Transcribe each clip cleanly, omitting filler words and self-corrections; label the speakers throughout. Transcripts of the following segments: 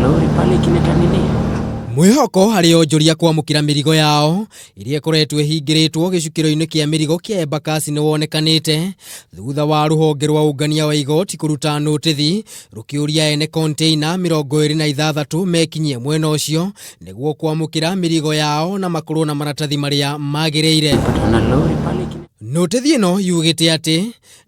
Speaker 1: Lori pale ikileta nini.
Speaker 2: Mwĩhoko harĩ onjoria kwamũkĩra mĩrigo yao ĩrĩa ĩkoretwo ĩhingĩrĩtwo gĩcukĩro-inĩ kĩa mĩrigo kĩa Embakasi nĩ wonekanĩte thutha wa rũhonge rwa ũngania wa igoti kũruta nũtĩthi rũkĩũria ene container 26 mekinyie mwena ũcio nĩguo kwamũkĩra mĩrigo yao na makorwo na maratathi marĩa magĩrĩire.
Speaker 1: Patana lori pale ikileta.
Speaker 2: Nũtĩthi ĩno yugĩte atĩ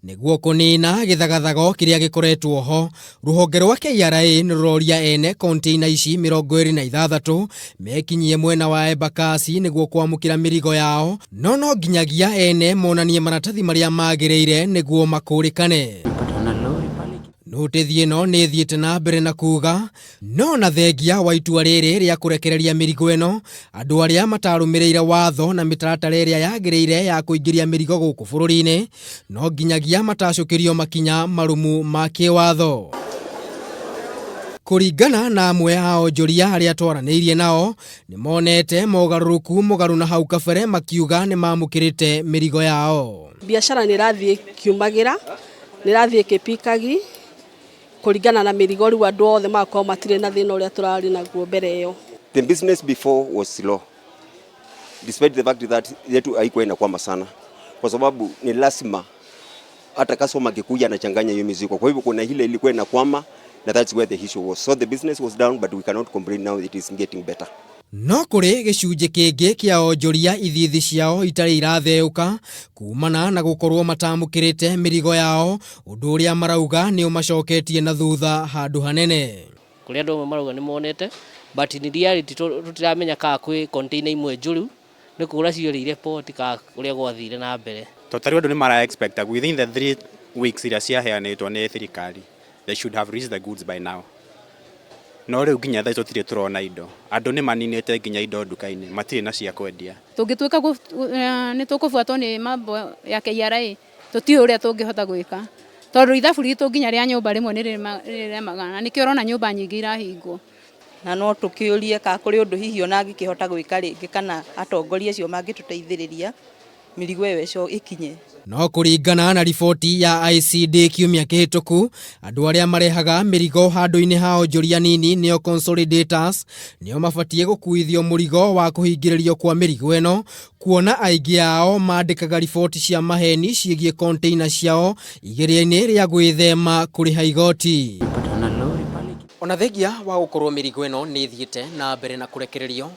Speaker 2: nĩguo kũnina gĩthagathago kĩrĩa gĩkoretwo ho, rũhonge rwa KRA nĩ rũroria ene container ici 26 mekinyie mwena wa Embakasi nĩguo kwamũkĩra mĩrigo yao, no no nginyagia ene monanie maratathi marĩa magĩrĩire nĩguo makũrĩkane.
Speaker 1: Patana lori pale ikileta.
Speaker 2: Nũtĩthi ĩno nĩ ĩthiĩte na mbere na kuga no na thengia wa itua rĩrĩ rĩa kũrekereria mĩrigo ĩno, andũ arĩa matarũmĩrĩire watho na mĩtaratara ĩrĩa yagĩrĩire ya kũingĩria mĩrigo gũkũ bũrũri-inĩ no nginyagia matacũkĩrio makinya marũmu ma kĩwatho. Kũringana na amwe a onjoria arĩa twaranĩirie nao, nĩ monete mogarũrũku mũgarũ na hau kabere makiuga nĩ mamũkĩrĩte mĩrigo yao.
Speaker 3: Biacara nĩ ĩrathiĩ ĩkiumagĩra, nĩ ĩrathiĩ ĩkĩpikagi kũringana na mĩrigo rĩu andũ othe magakorwo matirĩ na thĩna ũrĩa tũrarĩ naguo mbere ĩyo.
Speaker 4: The business before was slow, despite the fact that yetu haikuwa inakwama sana, kwa sababu ni lazima hata customer akikuja anachanganya hiyo mizigo. Kwa hivyo kuna ile ilikuwa inakwama na that's where the issue was. So the business was down, but we cannot complain now, it is getting better.
Speaker 2: No kũrĩ gĩcunjĩ kĩngĩ kĩa onjoria ithithi ciao itarĩ iratheũka kumana na gũkorwo matamũkĩrĩte mĩrigo yao, ũndũ ũrĩa marauga nĩ ũmacoketie na thutha handũ hanene.
Speaker 5: Kũrĩ andũ amwe marauga nĩ monete, but in reality tũtiramenya kana kwĩ container imwe njũru nĩ kũra ciorĩire port kana ũrĩa gwathire na mbere.
Speaker 6: To tarĩu andũ nĩ mara expect within the 3 weeks iria ciaheanĩtwo nĩ thirikari, they should have released the goods by now. No rĩu nginya thaa ici tũtirĩ tũrona indo. Andũ nĩ maninĩte nginya indo nduka-inĩ, matirĩ na cia kwendia.
Speaker 7: Tũngĩtuĩka nĩ tũkũbuatwo nĩ mambo ya KRA, tũtiũĩ ũrĩa tũngĩhota gwĩka tondũ ithabu ritũ nginya rĩa nyũmba rĩmwe nĩ rĩremaga na nĩkĩo ũrona nyũmba nyingĩ irahingwo.
Speaker 8: Na no tũkĩũrie kana kũrĩ ũndũ hihi ona angĩkĩhota gwĩka rĩngĩ kana atongoria acio mangĩtũteithĩrĩria mĩrigo ĩyo ĩkinye.
Speaker 2: No kũringana na riboti ya ICD kiumia kĩhĩtũku, andũ arĩa marehaga mĩrigo handũ-inĩ ha onjoria nini, nĩo consolidators, nĩo mabatiĩ gũkuithio mũrigo wa kũhingĩrĩrio kwa mĩrigo ĩno, kuona aingĩ ao mandĩkaga riboti cia maheni ciĩgiĩ container ciao igeria-inĩ rĩa gwĩthema kũrĩha igoti.
Speaker 1: Patana lori pale ikileta.
Speaker 2: Ona thengia wa gũkorwo mĩrigo ĩno nĩ ĩthiĩte na mbere na kũrekererio,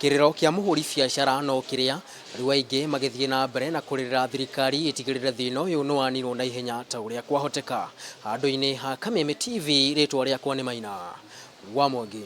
Speaker 2: kĩrĩro kĩa mũhũri biacara no kĩrĩa rĩu, aingĩ magĩthiĩ na mbere na kũrĩrĩra thirikari ĩtigĩrĩre thĩna ũyũ nĩ waninwo na ihenya ta ũrĩa kwahoteka. Handũ-inĩ ha Kameme TV, rĩtwa rĩakwa nĩ Maina wa Mwangi.